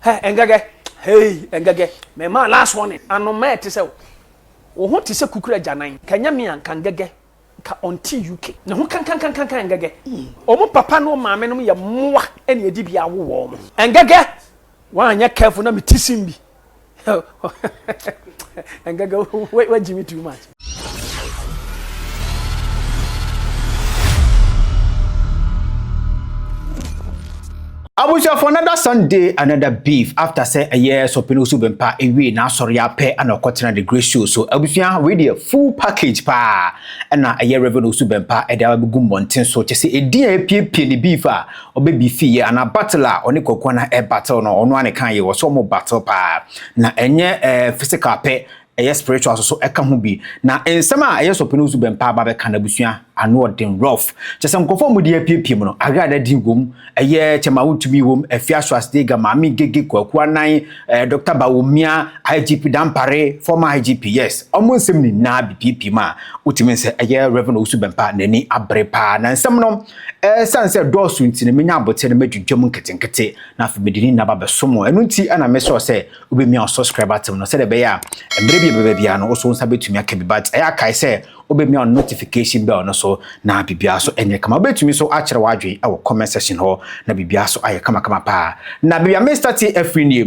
Hɛ ngɛgɛ hey ngɛgɛ me maa last warning anoma ɛte sɛ wo wo ho te sɛ kukuru agyanan ka nyɛ me a nka ngɛgɛ nka ɔnte UK ne ho kankankankankan ngɛgɛ ɔmo papa ne ɔmaame nom yɛ mmoa ɛna ɛdi bi awo wɔn mo ngɛgɛ wanyɛ careful na me ti sim bi ngɛgɛ wagyi me too much. Abusuafo another Sunday another beef after sɛ ɛyɛ Sɔpene Osu Bɛmpa ewie n'asɔre apɛ ana ɔkɔtena the Great Show so abusua wei deɛ full package paa ɛna ɛyɛ Reverend Osu Bɛmpa ɛde aba bɛgu mmɔnten so kyɛ sɛ edin a epiepie ne beef a ɔbɛ beefi yɛ ana battle a ɔne Kwaku ana ɛ battle no ɔno ane kan yɛ wɔ so ɔmo battle paa na ɛnyɛ ɛɛ physical pɛ ɛyɛ spiritual so so ɛka ho bi na nsɛm a ɛyɛ Sɔpene Osu Bɛmpa aba bɛka no abusua ano ɔden rough kyɛ sɛ nkurɔfoɔ a wɔde apiepie mu no agrada din wom ɛyɛ kyɛma wontumi wom Afia Schwarzenegger Maame Gege Kwaku Anan eh, Dr. Bawumia IGP Dampare former IGP yes ɔmo nsɛm nyinaa bipiepie mu a wotumi sɛ ɛyɛ Reverend Owusu Bɛmpa n'ani abere paa na nsɛm no ɛsiane sɛ dɔɔso nti no menya abotire no madwidwa mu nketenkete na afei mede ne nyinaa ba bɛsom ɛno nti ɛna mesrɛ sɛ wobɛmia wo subscribe button no sɛdeɛ ɛbɛyɛ a mmerɛ bi ɛbɛba biara no wo so wo nsa bɛtumi aka bi but ɛyɛ akae sɛ wobɛmia wo notification bell no so na biribiara so ɛnyɛ kama wobɛtumi so akyerɛ w'adwene ɛwɔ comment section hɔ na biribiara so ayɛ kamakama paa na baabi a me start afiri nie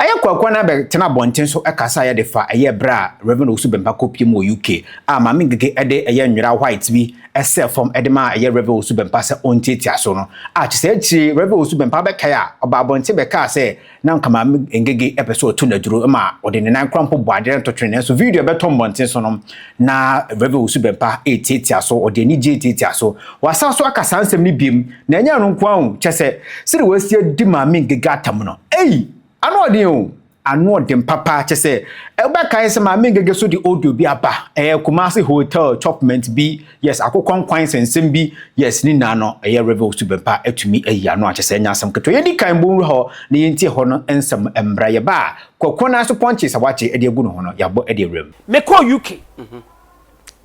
ɛyɛ kwakwa na bɛtena abɔnten so ɛkasa yɛ de fa ɛyɛ berɛ a Reverend Owusu Bɛmpa kɔpie mu wɔ UK a Maame Ngege ɛde ɛyɛ nwera white bi ɛsɛ fam ɛde ma ɛyɛ Reverend Owusu Bɛmpa sɛ ɔntiatia so no a kyerɛ sɛ akyire Reverend Owusu Bɛmpa bɛkae a ɔba abɔnten bɛkaa sɛ na nka Maame Ngege ɛpɛ sɛ ɔto n'aduro ma ɔde ne nan kora mpo bɔ adeɛ no to twene nanso video ɛbɛtɔ mmɔnten so no na Reverend Owusu Bɛmpa ɛretiatia so ɔde anigye ɛretiatia so wasan so aka saa nsɛm no biem na ɛnyɛ ɛno nko ara o kyerɛ sɛ sɛdeɛ wasi adi Maame Ngege atam no ei ano ɔden o ano ɔden papa kyɛ sɛ ɛbɛkae sɛ Maame Ngege so de audio bi aba ɛyɛ Kumasi hotel chopment bi yes akokɔ nkwan sɛnsɛm bi yes ne nyinaa no ɛyɛ Reverend Owusu Bɛmpa atumi ayi ano akyɛ sɛ ɛnyɛ asɛm ketewa yɛdi kan bɔ nwura hɔ na yɛntie hɔ no nsɛm mmra yɛba a Kwaku nan so pɔnkye sɛ wakye de agu ne ho no yɛabɔ de awura mu. Mekɔɔ UK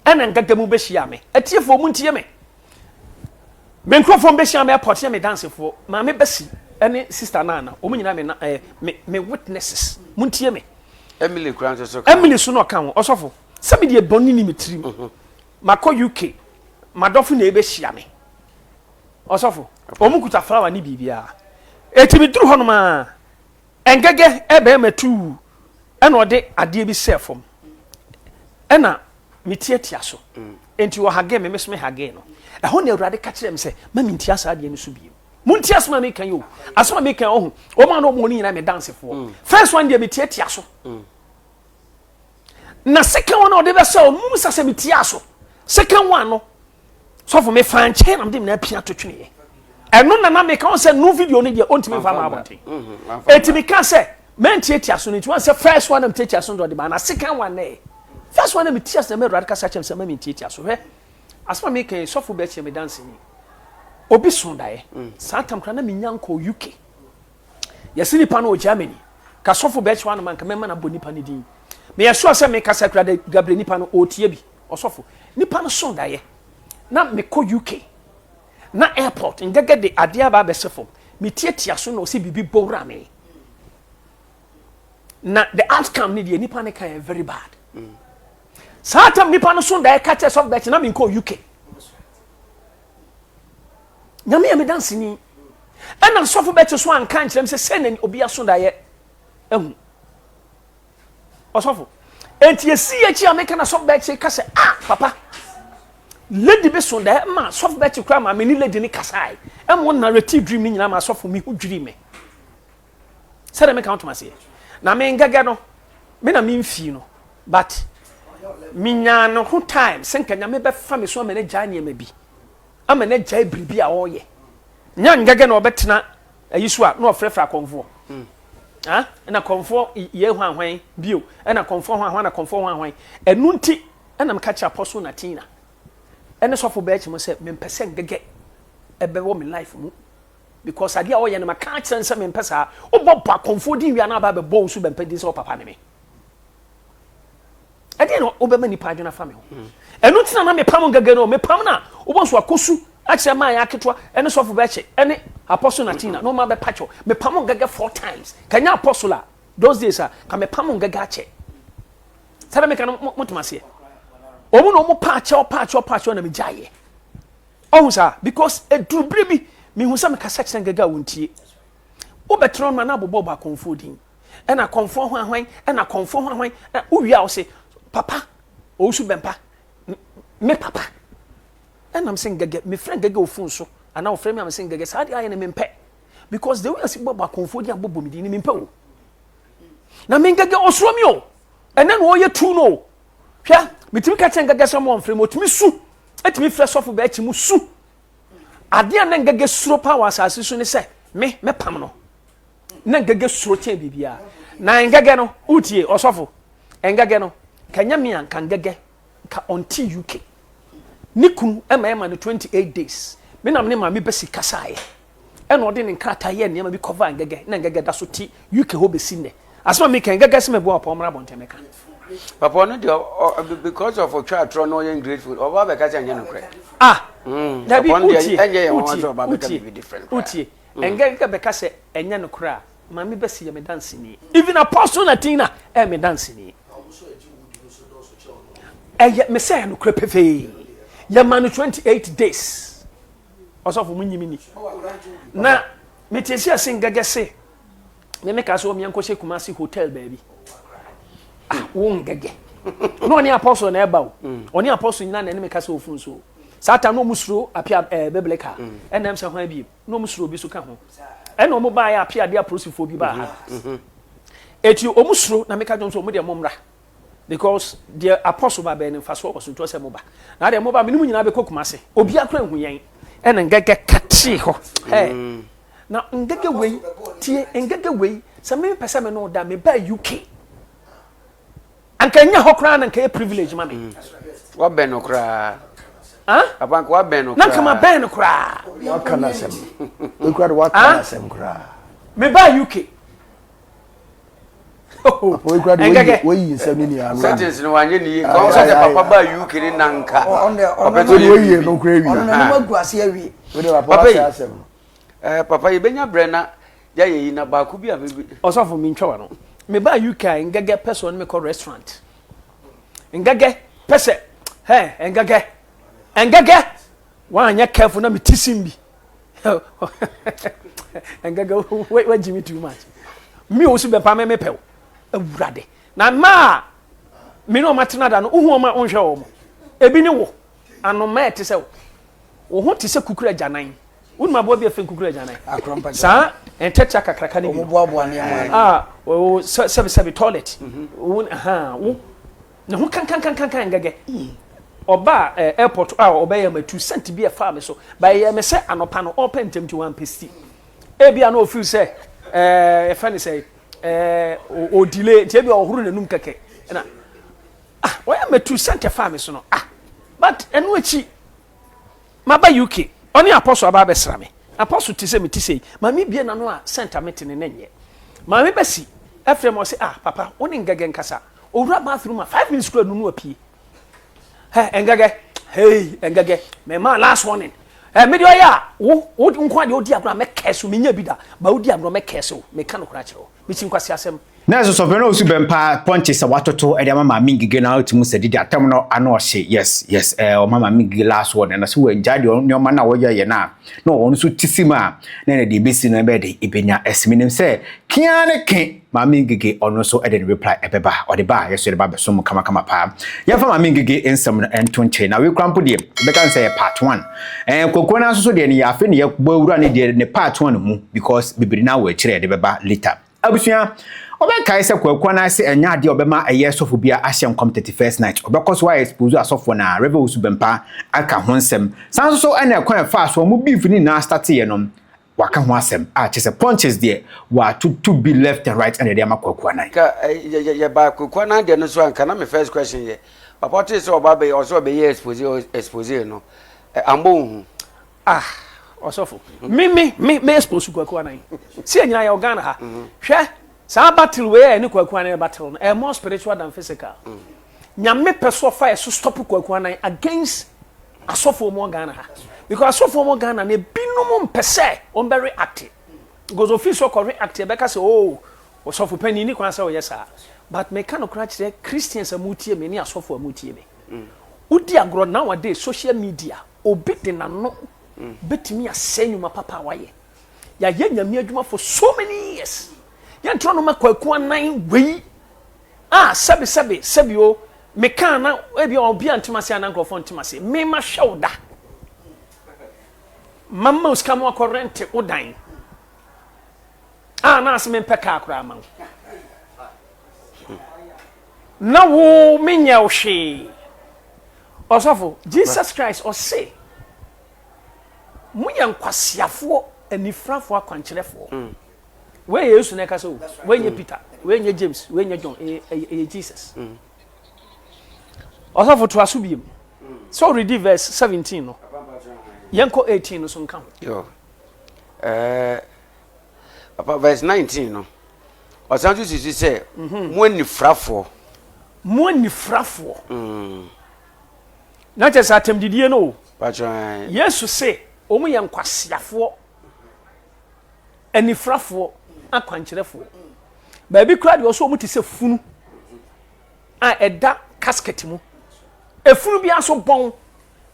ɛna Ngege mu bɛhyiaa me. Atiefoɔ montie me. Me nkurɔfoɔ mbɛhyia me airport yɛ me dansefoɔ maame Bɛsi ɛne sister Nana wɔn nyinaa me na ɛɛ me me witnesses montie me. Emily kura nso so ka. Emily so na ɔka ho ɔsɔfo sɛ me deɛ bɔne ni me tirim mhm. makɔ UK madɔfo na ɛbɛhyia me ɔsɔfo wɔn kuta flower ne biribiara eti me duru hɔnom a ngɛgɛ ɛbɛrima tuu ɛna ɔde adeɛ bi sɛɛ fam ɛna metiatia so. Enti ɔhagee me, me nso mehagee no. Ɛhɔ na Awurade ka kyerɛɛ me sɛ, ma mentia saa adeɛ no so bio. Montie asɛm a meka yi o. Asɛm a meka yi, ɔho, wɔn a na wɔn no nyinaa me dansefoɔ. Mm. First one deɛ metiatia so. Mm. Na second one a ɔde bɛsɛ o, mum sa sɛ metia so. Second one no, sɔfo mefa nkyɛn na mede me nan pia to tweneɛ. Ɛno na na meka wɔn sɛ no video no deɛ ɔntumi mfa ma abɔnten. Mm-hmm. Eti meka sɛ mɛntiatia so no nti wɔn sɛ first one na metiatia so no deɛ ɔde ma na second one nɛ. First one na me ti ase na m'Awurade kasa kyerɛ me sɛ ma me ntiatia so. Hwɛ, asɛm a meka yi, sɔfo bɛkyerɛ me danseni. Obi so daeɛ. Mm. Saa tam koraa na menya nkɔɔ UK. Yɛse nipa no wɔ Germany. Ka sɔfo bɛkyerɛ anoma nka mɛma no abɔ nipa no din. Meyɛ sure sɛ mekasa kura de Gabriel nipa no ɔretie bi. Ɔsɔfo, nipa no so daeɛ. Na mekɔ UK. Na airport, ngɛgɛ de adeɛ aba abɛsɛ fam. Metiatia so na ɔsɛ biribi bɔ wura me. Na the outcome ne deɛ nipa ne ka yɛ very bad. Saa tam nipa no so da ɛka kyerɛ sɔfo bɛkye na menkɔ UK. Nyame yɛ me danseni. Ɛna sɔfo bɛkye so anka nkyerɛ me sɛ sɛ na obi aso da yɛ ahu. Ɔsɔfo. Enti esi akyi a meka na sɔfo bɛkye ka sɛ ah papa lady bi so da ma sɔfo bɛkye kura ma me ne lady ne kasae. Ɛma wɔn narrative dream ne nyinaa ma sɔfo me ho dwiri me. Sɛdeɛ meka wotom aseɛ. Na me ngɛgɛ no, me na memfii no, but menyaa ne ho time sɛ nka Nyame bɛfa me so ama no agyae nneɛma bi, ama no agyae biribi a ɔreyɛ. Nya ngɛgɛ na ɔbɛtena ayi so a na ɔfrɛfrɛ akɔmfoɔ. Mm. Ah, ɛna kɔmfoɔ yɛ hwan hwan bio, ɛna kɔmfoɔ hwan hwan na kɔmfoɔ hwan hwan. Ɛno nti ɛna meka kyerɛ Apostle Natina ɛne sɔfo bɛɛkye mo sɛ mempɛ sɛ ngɛgɛ ɛbɛwɔ me life mu. Because adeɛ a ɔyɛ no maka akyerɛ no sɛ mempɛ saa. Wobɔ bɔ akɔmfoɔ din wie a na aba abɛbɔ wo so bɛmpɛ din sɛ wo papa ne me. Ɛdeɛ na wobɛma nipa adwene afa me ho. Ɛno nti na na mepam ngɛgɛ no, mepam no a wobɔ nso akɔsu. Akyerɛ maa yɛ aketewa ɛne sɔfo bɛkyɛ ɛne Apostle Natina na ɔma bɛpa kyɛw. Mepamo Ngege four times. Kanya Apostle a those days a ka mepamo Ngege akyɛ. Sɛdeɛ meka no motem aseɛ. Ɔmo na ɔmo pa akyɛw pa akyɛw pa akyɛw na megyaeɛ. Ɔhu saa because ɛduru berɛ bi mehu sɛ mekasa kyerɛ Ngege a wɔntie. Wobɛtena ɔno a na abobɔ bɔ akɔmfoɔ din. Ɛna akɔmfoɔ hwan hwan ɛna akɔmfoɔ hwan hwan wowie a wose papa ɔwusu bɛmpa me papa ɛna mese Ngege mefrɛ Ngege wɔ phone so anaa ɔfrɛ me a mese Ngege saa deɛ ayɛ no mempɛ because the way asi bɔbɔ akɔmfoɔ din abɔbɔ me din no mempɛ o. Na me Ngege ɔsuro me o ɛnɛ na ɔyɛ tu no o. Hwɛ metumi ka kyerɛ Ngege sɛ mo ɔmfrɛ me ɔtumi su ɛtumi frɛ sɔfo bɛɛ akyi mu su. Adeɛ a na Ngege suro paa wɔ asase so ne sɛ me mɛpam no. Na Ngege suro kyɛn biribiara. Na Ngege no, wotie, ɔsɔfo, Ngege no, ka nyɛ me a nka Ngege nka ɔnte UK. Ne kunu ɛma ɛma no 28 days. Me na me ne maame bɛsi kasaeɛ. Ɛna ɔde ne nkrataa yɛɛ nneɛma bi kɔvaa Ngege, na Ngege da so te UK hɔ bɛsi nnɛ. Asɛm a meka yi, Ngege se meboa ɔpɔn mmra abɔnten mɛka. Papa ɔno deɛ because of ɔtwa atorɔ na ɔyɛ ungrateful ɔba bɛka sɛ ɛnyɛ nokorɛ. Ah, dabi wotie, wotie, wotie, wotie. Ngege bɛka sɛ ɛnyɛ nokorɛ a, maame bɛsi yɛ me danseni. Even Apostle Natina ɛyɛ me danseni. Ɛyɛ me sɛ ɛyɛ nokorɛ pefee. Yɛma no 28 days. Ɔsɔfo mo nyi me ni. Na mete si ase Ngege se me me ka sɛ ɔmeɛ nkɔhyɛ Kumasi hotel baabi. Ah, wo Ngege. Na ɔne Apostle na ɛba o. Ɔne Apostle nyina na ɛne me ka sɛ ofun so. Saa time na ɔmo suro apia ɛɛ biblical. Ɛna ɛm sɛ hwan bi na ɔmo suro obi so ka ho. Ɛna ɔmo baa yɛ apia de apolisifoɔ bi baa ha. Eti ɔmo suro na meka kyerɛ sɛ ɔmo deɛ mo mmra. Because deɛ Apostle ba bɛn no mfasoɔ wɔ so nti ɔsɛ mo ba. Na deɛ mo ba me ne mo nyinaa bɛkɔ Kumasi. Obiara kora nhu yɛn. Ɛna Ngege katee hɔ. Hey. Na Ngege wei, tie, Ngege wei, sɛ me pɛ sɛ me ne wo da, me baa UK. Anka nya hɔ koraa na nka yɛ privilege ma me. Wabɛn no koraa. Papa nka wabɛn no koraa. Na nka ma bɛn no koraa. Waka n'asɛm. Ekura de waka n'asɛm koraa. Me baa UK. Papa ekura de wayi nsɛm ne nyinaa. Sentence no wanyɛ ne yie. Kɔn sɛ papa baa UK ne nanka. Ɔpɛ sɛ ɔyɛ biribi. No koraa wie. Ɔno na agu ase awie. Papa yi. Papa yɛbɛnya brɛ na yɛayɛ yi na baako bi a me. Ɔsɔfo mi ntwa w'ano. Me baa UK a Ngɛgɛ pɛ sɛ ɔne me kɔ restaurant. Ngɛgɛ pɛ sɛ hɛ Ngɛgɛ Ngɛgɛ wanyɛ careful na me ti sim bi. Ngɛgɛ wagyi me too much. Me osu bɛmpa me mepɛ wo. Awurade. Na mmaa a me ne wɔn atena da no wohu wɔn a wonhwɛ wɔn. Ebi ne wo. Anoma ɛte sɛ wo. Wo ho te sɛ kukuru agyanan. Wonim aboa bi a ɛfɛ nkukuru agyanan? Saa ntɛtea kakraka no bi no. A o sɛbi sɛbi toilet. Wo ha wo ne ho kankankankan ngɛgɛ. Ɔbaa eh, airport a ɔbɛyɛ ma tu sɛnti bi ɛfaa me so. Ba ɛyɛ me sɛ anɔpa no ɔpɛ ntɛm ti wampɛ Ebi a na ɔfeel sɛ ɛɛ yɛfrɛ no sɛ ɛɛ o delay nti ebi a ɔhoro n'anum kɛkɛ ɛna ah ɔyɛ ma tu sɛnti ɛfaa me so no ah but ɛno akyi Maba UK, ɔne Apostle aba abɛsra me. Apostle te sɛ mete sei. Maame bue n'ano a scent a mete no na ɛnyɛ. Maame Basi frɛ me ɔse ah papa wo ne Ngɛgɛ nkasa. Owura bathroom a 5 minutes koraa nunu apue. Hɛ Ngɛgɛ, hey Ngɛgɛ, memaa last warning. Hɛ me deɛ ɔyɛ a wo wo nko adeɛ wodi agorɔ a mɛkɛse wo menya bi da ba wodi agorɔ mɛkɛse wo meka nokorɛ akyerɛ wo. Mekyi nkwaseasɛm. Nurse sɔfo na osu bɛn paa pɔnkye sɛ watoto de ama maame ngige na ɔte mu sɛ didi atam no ano ɔhye yes yes ɛɛ ɔma maame ngige last word na sɛ wɔangyae deɛ nneɛma no a wɔyɛ yɛ no a na ɔno nso te si mu a na ɛna deɛ ebesi no ɛbɛyɛ de ebenya ɛsi menim sɛ kea ne ke maame ngige ɔno nso ɛde ne reply ɛbɛba ɔde ba a yɛso yɛde ba abɛso mu kamakama paa yɛmfa maame ngige nsɛm no ɛnto nkyɛn na wei kora mpo deɛ ɛbɛka no sɛ yɛ part one ɛɛ kwakuo no nso so deɛ ne yɛ afei ne yɛbɔ awura ne deɛ ne part one mu because bebree na wɔ akyire yɛde bɛba later. Abusua, Ɔbɛkae sɛ Kwaku anaase ɛnyɛ adeɛ a ɔbɛma ɛyɛ sɔfo biara ahyɛ nkɔm 31st night. Ɔbɛkɔ so a expose asɔfoɔ no ara, Rev Owusu Bɛmpa aka ho nsɛm. Saa nso so ɛna ɛkwan a ɛfaa so a wɔn beef no nyinaa starteeɛ no, waka ho asɛm a kyerɛ sɛ punches deɛ watoto bi left and right ɛna ɛde ama Kwaku Anan. Nka yɛbaa Kwaku Anan deɛ no so a nka na me first question yɛ, papa ɔtee sɛ ɔba abɛyɛ ɔsɛ ɔbɛyɛ expose expose no, ammɔ wo hu? Ah ɔsɔfo me me me me expose Kwaku Anan si yɛ nyinaa yɛ wɔ Ghana ha hwɛ saa battle wei a ɛne Kwaku Anan battle no ɛyɛ more spiritual than physical nyame pɛ so ɔfa yɛ so stop Kwaku Anan against asɔfo mu wɔ Ghana ha. Because asɔfoɔ wɔ Ghana no ebinom mpɛ sɛ wɔn bɛ react. Because ofi so kɔ react ɛbɛka sɛ oh ɔsɔfo panyin ni kwan sɛ ɔyɛ saa. But meka no koraa kyerɛ Christians a motie me ne asɔfo a motie me. Wodi agorɔ nowadays social media obi de n'ano bɛtumi asɛe nnwuma papa a wayɛ. Yɛayɛ nyame adwuma for so many years. Yɛntra no ma kwaku anan wei a sɛbe sɛbe sɛbe o mekaa na ebi a obi a ntem ase anaa nkurɔfoɔ ntem ase. Me ma hwɛ wo da. Mama wo sika ma wakɔ rente wo dan. A na ase mempɛ kaa koraa ma wo. Na wo menyɛ wo hwee. Ɔsɔfo, Jesus Christ ɔse moyɛ nkwaseafoɔ anifirafoɔ akwankyerɛfoɔ. Mm. Wei yɛ Yesu na ɛkasa o. Wei nyɛ Peter, wei nyɛ James, wei nyɛ John, ɛyɛ ɛyɛ Jesus. Mm. Ɔsɔfo toa so biem. Sɛ ɔredi verse 17 no, yɛnkɔ 18 no so nka ho. Yo. Eh, papa verse 19 no, ɔsan so sisi sɛ, mhm. mo anifirafoɔ. Mo anifirafoɔ. Mm. Na kyerɛ sɛ atɛmdidie no o. Yesu se, wɔn yɛ nkwaseafoɔ. Anifirafoɔ akwankyerɛfoɔ. Baabi koraa deɛ ɔsɛ wɔn te sɛ funu a ɛda casket mu. Efunu biara so bɔn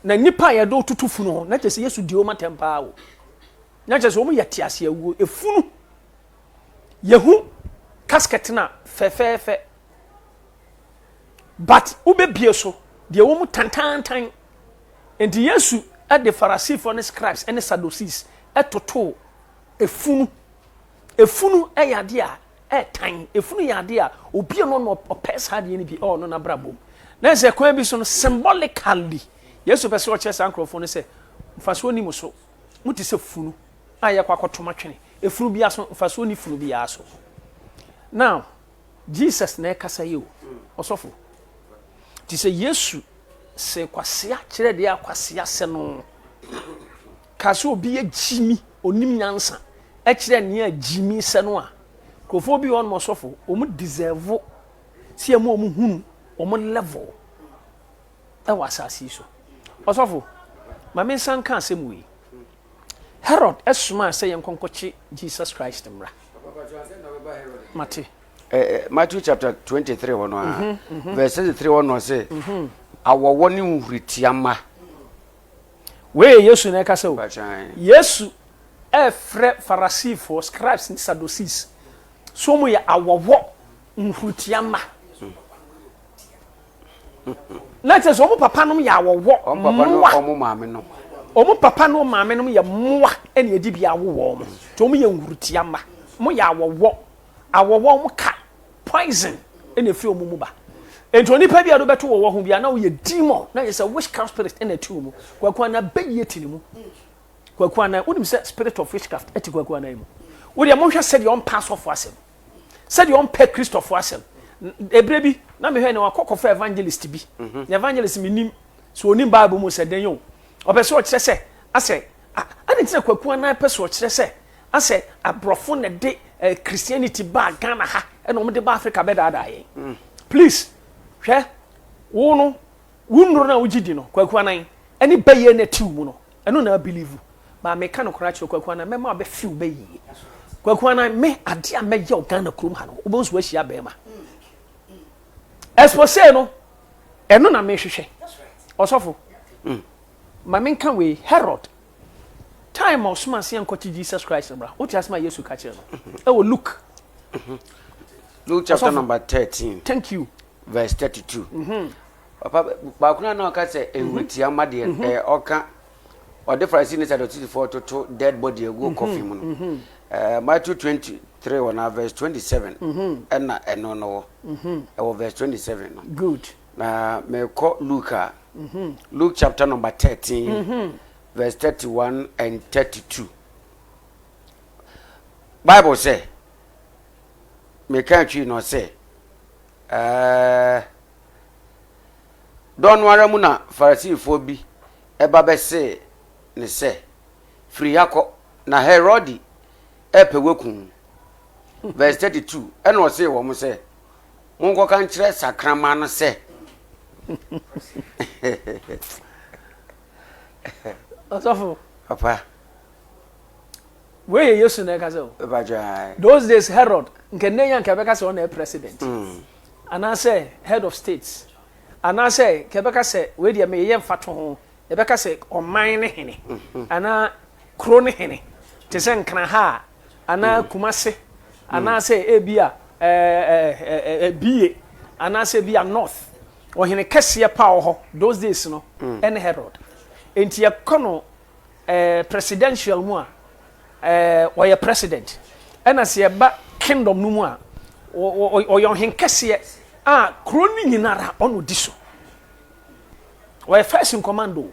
na nipa a yɛde tutu funu ho na kyerɛ sɛ Yesu di wɔn atɛm paa o. Na kyerɛ sɛ wɔn yɛ te ase awuo. Efunu yɛhu casket na fɛfɛɛfɛ but wobɛbie so deɛ wɔn tantantan. Nti Yesu de Farisifoɔ ne scribes ne Sadducees totoo efunu. Efunu yɛ adeɛ a ɛtan. Efunu yɛ adeɛ a obi a ɔno ɔpɛ saa adeɛ no bi ɛwɔ ɔno n'abrabɔ mu. Na sɛ kwan bi so no symbolically Yesu pɛ sɛ ɔkyerɛ saa nkurɔfoɔ no sɛ mfasoɔ nni mo so. Mo te sɛ funu a yɛkɔ akɔtom atwene. Efunu biara so mfasoɔ nni funu biara so. Now Jesus na ɛkasa yi o, ɔsɔfo. Te sɛ Yesu se kwasea kyerɛ deɛ a kwasea sɛ no. Ka sɛ obi yɛ gyimi, onim nyansa, kyerɛ nea gyimi sɛ no a, nkurɔfoɔ bi wɔ hɔnom ɔsɔfo, wɔn deserve sɛ yɛma wɔn hunu wɔn level wɔ asase yi so. Ɔsɔfo, ma me nsa nka asɛm wei. Herod somaa sɛ yɛnkɔ nkɔkye Jesus Christ mmra. Mate. Eh, eh, Matthew chapter 23 hɔ no a, mhm, mhm. verse 33 hɔ no ɔse, mhm. awɔwɔ ne nhuritia mma. Wei yɛ Yesu na ɛkasa o. Yesu ɛfrɛ Farisifoɔ, scribes ne Sadducees so wɔn yɛ awɔwɔ nhuritia mma. Na kyerɛ sɛ wɔn papa nom yɛ awɔwɔ mmoa. Wɔn maame nom. Wɔn papa ne wɔn maame nom yɛ mmoa ɛna ɛdi bi awo wɔn. Nti wɔn yɛ nhuritia mma. Wɔn yɛ awɔwɔ. Awɔwɔ wɔn ka poison ɛna ɛfiri wɔn mu ba. Nti onipa bi a wobɛto wɔwɔ ho bi a na woyɛ demon na yɛ sɛ witchcraft spirit ɛna ɛte wɔn mu. Kwaku anaa bɛyie te ne mu. Kwaku anaa wonim sɛ spirit of witchcraft ɛte kwaku anaa mu. Wodeɛ monhwɛ sɛdeɛ ɔmpa asɔfo asɛm. Sɛdeɛ ɔmpɛ Kristofo asɛm. Ɛberɛ bi na mehwɛ ne wakɔ kɔfa evangelist bi. Mhm. Na evangelist menim sɛ onim Bible mu sɛ dɛn o. Ɔpɛ sɛ ɔkyerɛ sɛ asɛ ade nti na kwaku anan pɛ sɛ ɔkyerɛ sɛ asɛ aborɔfo na de eh, Christianity baa Ghana ha ɛna wɔn de ba Africa bɛdaadaa yɛn. Mm. Please hwɛ wo no wo nnuro no a wogye di no kwaku anan ɛne bɛyɛ na ɛte wo mu no Ɛno na believe but meka nokorɛ akyerɛ Kwaku Anan mɛma wabɛ feel bɛ yie Kwaku Anan me adeɛ a mɛyɛ wɔ Ghana kurom ha no wobɛhu sɛ wahyia bɛrima expose no ɛno na mehwehwɛ ɔsɔfo mm. ma menka wei Herod time a ɔsoma aseɛ nkɔkye Jesus Christ mmra wote asɛm a Yesu ka kyerɛ no ɛwɔ Luke Luke chapter number 13 thank you verse 32 mm -hmm. Papa baako no a na ɔka sɛ nhuritia mma deɛ mhm. ɛɛ ɔka ɔde Farisi ne Sadduceefoɔ toto dead body agu mhm. kɔfi mu no mhm. ɛɛ Matthew 23 wɔ na verse 27 ɛna ɛno no wɔ ɛwɔ verse 27 no. Good. Na mekɔ Luke a Luke chapter number 13 verse 31 and 32 Bible sɛ meka twi na ɔsɛ ɛɛ. Dɔn no ara mu na Farisifoɔ bi ba bɛsee no sɛ, Firi ha kɔ, na Herode repɛ wo aku wo. Verse 32, Ɛnna ɔsee wɔn sɛ, Monkɔka nkyerɛ sakraman no sɛ. Ɔsɔfo. Papa. Wei yɛ Yesu na ɛkasa o. Those days Herod, nka nnɛ yi anka ɛbɛka sɛ ɔna yɛ president. Anaasɛ head of state. Anaasɛ nka ɛbɛka sɛ wei deɛ meyɛ mfatoho, ɛbɛka sɛ ɔman ne hene. Anaa kuro ne hene. Te sɛ Nkraha a, anaa Kumase, anaasɛ ebi a ɛɛ BA, anaasɛ ebi a North. Ɔhene kɛseɛ pa wɔ hɔ those days no ɛne Herod. Enti yɛkɔ no eh, presidential mu a, eh, ɔyɛ president. Ɛna sɛ yɛba kingdom no mu a, ɔyɛ ɔhen kɛseɛ a kuro no nyinara ɔna ɔdi so. Ɔyɛ first in command o.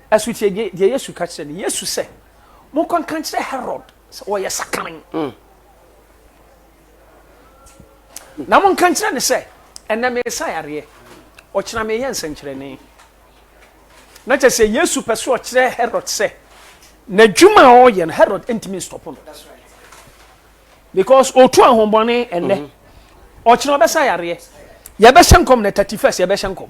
Ɛso tie deɛ Yesu ka kyerɛ no. Yesu sɛ, monkɔ nka nkyerɛ Herod sɛ ɔyɛ sakraman. Na monka nkyerɛ no sɛ, ɛnɛ mesa yareɛ, ɔkyena meyɛ nsɛnkyerɛnne. Na kyerɛ sɛ Yesu pɛ sɛ ɔkyerɛ Herod sɛ n'adwuma a ɔreyɛ no Herod ntumi nstɔpo no because ɔtu ahombɔne ɛnnɛ mhm. ɔkyena ɔbɛsa yareɛ yɛbɛhyɛ nkɔm na 31st yɛbɛhyɛ nkɔm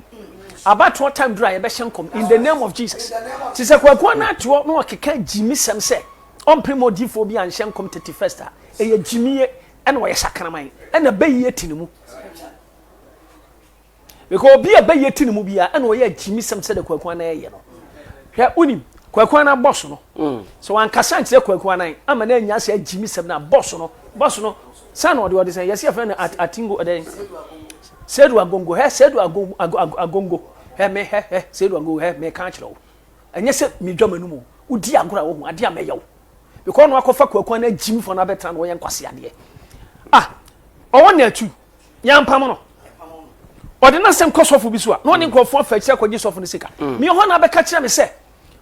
abatoɔ time duru a yɛbɛhyɛ nkɔm in the name of Jesus te sɛ kwakuo no atoɔ na ɔkeka gyimisɛm sɛ ɔmpere ma odiifoɔ bi anhyɛ nkɔm 31st a ɛyɛ gyimie ɛna ɔyɛ sakraman ɛna bɛyie ti ne mu Because obi a bɛyɛ ti ne mu biara ɛna ɔyɛ agyimisɛm sɛdeɛ Kwaku Anan yɛ no. Hwɛ wonim Kwaku Anan bɔs no. Mm. Sɛ wankasa nkyerɛ Kwaku Anan ama no anya sɛ agyimisɛm no a bɔs no bɔs no sɛ na ɔde ɔde sɛ yɛsi yɛfrɛ no atingo ɛdɛn Sedu Agongo hɛ Sedu Agongo Agongo hɛ me hɛ hɛ Sedu Agongo hɛ me ka akyerɛ wo. Ɛnyɛ sɛ medwa m'anum o. Wodi agorɔ a wohu adeɛ a mɛyɛ wo. Because ɔno akɔfa Kwaku Anan agyimfoɔ no abɛtena na ɔyɛ nkwaseadeɛ. Ah ɔwɔ na atu. Yɛampam no. Ɔde n'asɛm kɔ sɔfo bi so a, na ɔne nkurɔfoɔ afa akyiri akɔgye sɔfo no sika. Mm. Meyɛ hɔ na abɛka kyerɛ me sɛ,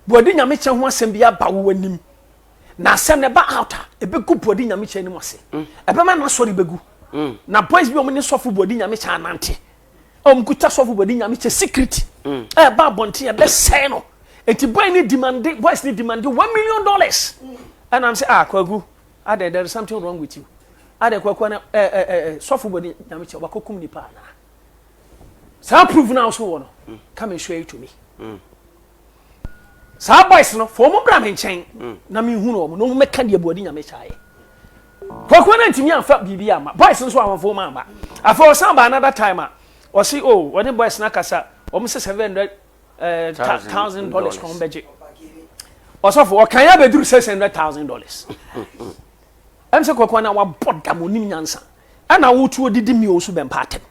Buadi Nyamekyɛ ho asɛm bi aba wo anim. Na asɛm no ɛba out a, ɛbɛgu Buadi Nyamekyɛ anim ase. Mm. Ɛbɛma n'asɔre bɛgu. Mm. Na boys bi a wɔn ne sɔfo Buadi Nyamekyɛ anante, a wɔn kuta sɔfo Buadi Nyamekyɛ secret, mm. ɛba abɔnten ɛbɛsɛe no. Eti boy ne demande, boys ne demande $1 million. Ɛna m sɛ, ah, Kwaku, adɛn, there is something wrong with you. Adɛn kwaku ana ɛ ɛ ɛ sɔfo bɔ ni nyame kyɛ wakɔkum nipa anaa saa proof no a woso wɔ no come and show it to me saa boys no fa wɔn bra me nkyɛn na menhunu wɔn na wɔn mɛka deɛ buadi nyame kyɛ ayɛ kwaku ana ntumi amfa biribi ama boys nso amfa wɔn amma afei ɔsan ba another time a ɔse oh wɔne boys no akasa wɔn sɛ $700,000 kɔn bɛgye ɔsɔfo ɔkan yɛ abɛduru $600,000 Ɛm sɛ Kwaku Anan wabɔ dam onim nyansa ɛna wo tuo didi mi osu bɛmpa atɛm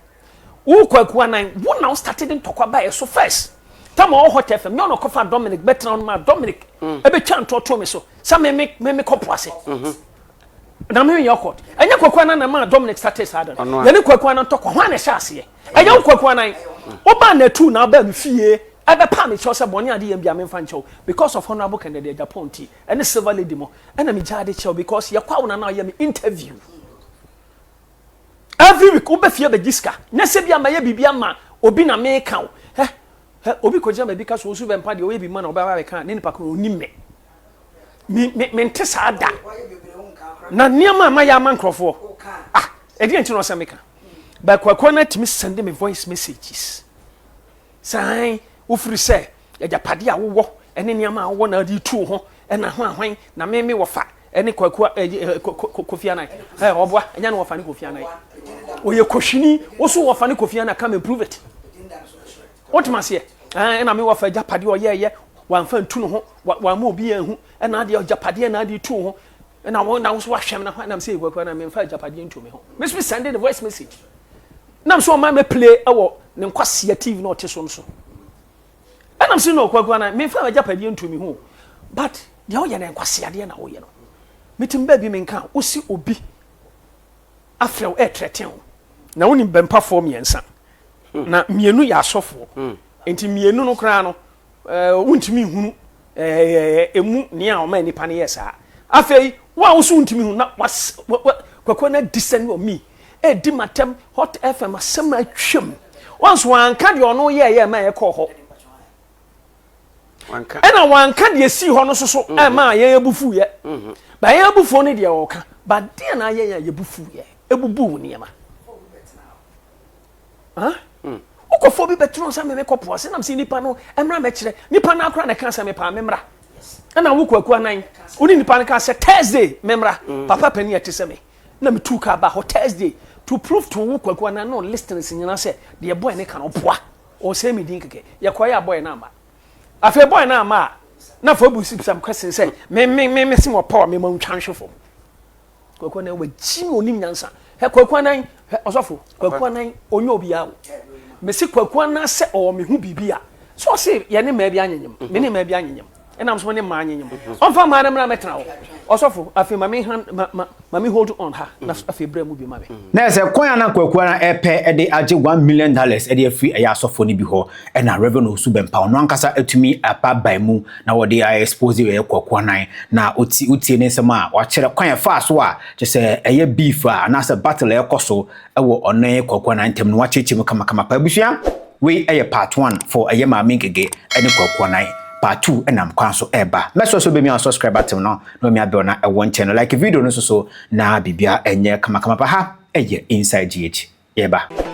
wo Kwaku Anan wo na wo started ntɔkwa ba ɛso first tam ɔwɔ hot fm nyɛ ɔna ɔkɔfa Dominic bɛtena no ma Dominic ɛbɛtwa ntoɔ to me so sɛ me me me me kɔ po ase na me yɛ ɔkɔt ɛnyɛ Kwaku Anan na ma Dominic started saa da no yɛne Kwaku Anan ntɔkwa ho a na ɛhyɛ aseɛ ɛnyɛ wo Kwaku Anan wobaa na atu na wobaa me fie ɛbɛpa me kyɛw sɛ bɔne ade yɛn bia memfa nkyɛw because of honorable Kennedy Agyapong ti ɛne silver lady mo ɛna me gyaa de kyɛw because yɛ kɔ awona na ɔyɛ me interview every week wobɛ fie bɛgye sika nyɛ sɛ bi ama yɛ biribi ama obi na meka o hɛ hɛ obi kɔgyina baabi ka so osu bɛmpa deɛ ɔyɛ bi ma na ɔbɛba bɛka ne nipa koro onim me me me mente saa da na nneɛma a mayɛ ama nkurɔfoɔ ah ɛdeɛ nti na ɔsɛ meka bɛkwakuo no atumi send me voice messages San wofiri sɛ agyapadeɛ a wowɔ ne nneɛma a wowɔ na wode retu wo ho na ho ahwan na me me wɔfa ne Kwaku Kofi Anan ɛ ɔboa ɛnyɛ ne wɔfa ne Kofi Anan ɔyɛ kɔhwini wo so wɔfa ne Kofi Anan come and prove it wotema aseɛ ɛna me wɔfa agyapadeɛ ɔyɛɛyɛ wamfa ntu ne ho wamma obi anhu ɛna adeɛ agyapadeɛ na ade tu wo ho ɛna wo na wo so wahwɛm na hwan nam sɛ Kwaku Anan memfa agyapadeɛ ntu me ho me so send the voice message Nam so ɔma mɛ play ɛwɔ ne nkwasea TV na ɔte so no so. Ɛnam so na ɔkwaku anan memfa m'agyapadeɛ ntu me ho but deɛ ɔyɛ no nkwaseadeɛ na ɔyɛ no. Metim baabi menka wosi obi afrɛ wo ɛɛtrɛten wo na wonim bɛmpafoɔ mmiɛnsa na mmienu yɛ asɔfoɔ nti mmienu no koraa no wontumi nhunu emu nea ɔma nipa no yɛ saa. Afei wo a woso wontumi hu na was kwakuo no descend on me ɛdi matam Hot FM asɛm atwam. Wɔnso wanka deɛ ɔno yɛɛyɛ ma ɛkɔɔ hɔ. Ɛna wanka deɛ sii hɔ no soso mhm. ɛma yɛn abufuiɛ. Mhm. Ba yɛn abufuo no deɛ ɔka ba deɛ na ayɛ yɛn a yɛbufuiɛ ebubu nneɛma. Wokɔfoɔ bi bɛtena sɛ meme kɔpo ase nam sɛ nipa no mmra mɛkyerɛ nipa no akora na ɛka sɛ mepaa me mmra. Ɛna wo Kwaku Anan, wo ne nipa no kaa sɛ Thursday memmra. Papa panin a ɛte sɛ me, na metuu kaa baa hɔ Thursday to prove to wo Kwaku Anan ne wo listeners nyinaa sɛ deɛ boy no ka no ɔboa. Ɔresɛe me din kɛkɛ. Yɛkɔeɛ a boy no amma. Afei boy no amma a, na afei ɔbisa me question sɛ me me me me se wɔ power me ma ntwa nhwe fam. Kwaku Anan wagyi mi onim nyansa. Hɛ Kwaku Anan, hɛ ɔsɔfo, Kwaku Anan ɔnyɛ obiara o. Mese Kwaku Anan sɛ ɔwɔ me ho biribi a, sɛ ɔse yɛne mmaa bi anyenyem, me ne mmaa bi anyenyem, ɛna nso me ne mmaa anyenyem. Ɔmfa mmaa no mmra mɛtena hɔ. Ɔsɔfo, afei ma me han ma ma ma me hold on ha na afei brɛ mu bi ma me. Na ɛsɛ kwan a na Kwaku Anan ɛrepɛ de agye $1 million de afiri ɛyɛ asɔfoɔ no bi hɔ ɛna Rev. Owusu Bɛmpa ɔno ankasa atumi aba ban mu na wɔde a expose ɛyɛ Kwaku Anan na ɔti wotie ne nsɛm a wakyerɛ kwan a ɛfaa so a kyerɛ sɛ ɛyɛ beef a anaasɛ battle a ɛkɔ so ɛwɔ ɔne Kwaku Anan ntam no wakyerɛkyerɛ mu kamakama pa. Abusua, wei ɛyɛ part one for ɛyɛ Maame Ngege ɛne Kwaku Anan. Part two ɛnam kwan so ɛɛba. Mɛsrɛ sɛ wobɛmia subscribe button no na wamia bell na ɛwɔ nkyɛn no, like video no nso so na biribia ɛnyɛ kamakama pa. Ha ɛyɛ Inside GH. Yɛba.